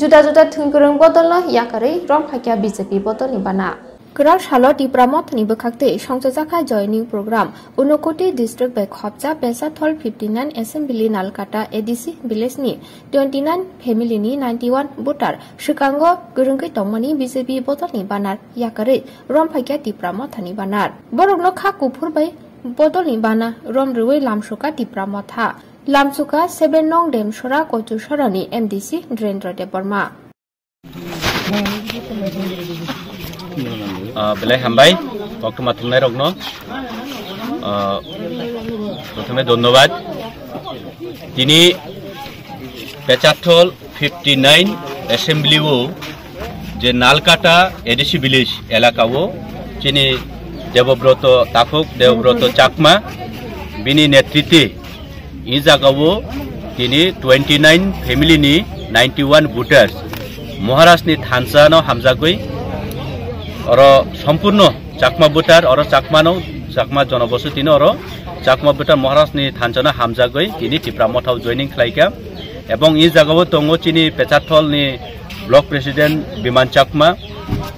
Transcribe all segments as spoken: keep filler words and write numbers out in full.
Juda juda thwngkwrwng bodolno yakarwi romphakya B J P bodolni bana. Kwrak salo Tipra Mothani bwkhaktwi songchajakha joining program. Unakoti district bai khopjak Pechathol fifty nine assembly Nalkata A D C village ni twenty nine family ni ninety one voter swkango kwrwngwi tongmani B J P bodolni banner yakarwi romphakya Tipra Mothani banner. Borokno kha kuphur bai bodolni bana rom rwui lamsukha Tipra Motha. Lamsukha seven nong Demsora Kochusorani M D C Dhirendra Debbarma. Ah, belai hambai, koktwma thumnairokno. Ah, prothome dhonnobad. Tini Pechathol fifty nine assembly o je Nalkata A D C village elaka o chini Debobroto Takhuk, Debobroto Chakma, bini netritwe i jaga o tini twenty nine family ni ninety one voters Maharaj ni thansa no hamjagwi oro sompurno Chakma voter, oro Chakma no, Chakma jonobosoti no oro Chakma voter Maharaj ni thansa no hamjagwi tini Tipra Motha o joining khlaikha. Ebong i jaga o tongo chini Pechathol ni block president Biman Chakma,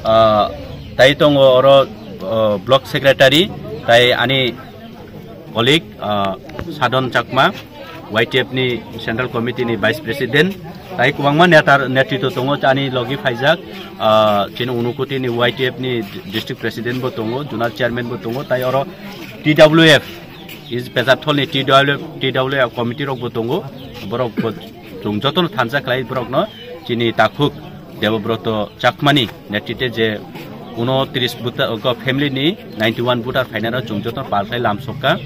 ah, tai tongo oro, ah, block secretary, tai ani colleague, ah, Sadon Chakma, Y T F ni Central Committee ni Vice President, tai kwbangma neta netritw tongo, ani logi phaijak, ah, chini Unakoti ni Y T F ni District President bo tongo, Zonal Chairman bo tongo, tai oro T W F, is Pechathol ni T W F, T W F committee rok bo tongo, borok bo chwng jotono thansa khlai borokno chini Takhuk Debobroto Chakmani netritwe je unotris buta, o family ni ninety one voter phainai rok chwng joto pal khlai lamsokha.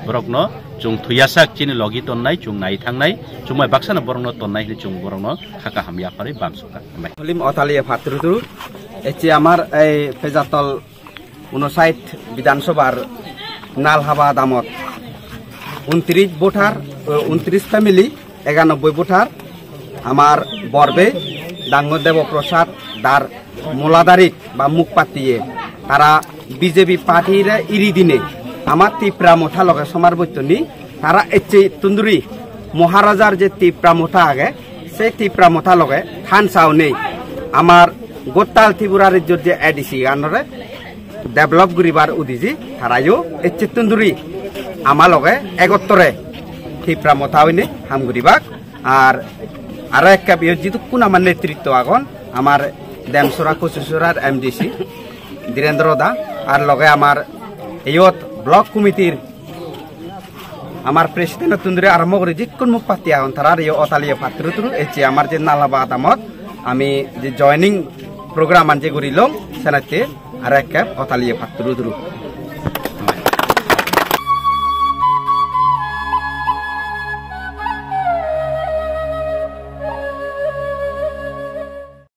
Borokno chwng thuyasak chini logi tonnai, chwng nai thangnai, chwng bai baksano borokno tonnai hinwi chwng borokno kha kaham yapharwi bamsokha. Hambai. Holim Otalia Phatrutru, echi amar ei Pejathol unosait Bidhan Sabhar Nalhaba Adamot untris voter, eh, untris family, eganoboi voter, amar Borbe, Dango Debo Prasad, Dar Moladarik ba Mukpatiye, tara B J P party re iri dine, amar Tipra Motha loge somar boitoni, tara ecche tunduri, Maharajar je Tipra Motha age, se Tipra Motha loge thansa onei, amar Gottal Tripura rejjor je A D C ganore develop guribar udiji, tarayo ecche tunduri, ama loge egottore Tipra Motha oine ham guribak. Ar aro ekka biyo jidukkun amar netritto agon, amar Demsora Kochusorar M D C Dhirendra da, ar loge amar eyot block committee-r amar president tunduri arombo guri jidukkun Mukpati agon, tara aro yo Otalia Phatrutru, echi amar je Nalhaba Adamot ami je joining program anje gurilong, senate aro ekka Otalia Phatrutru.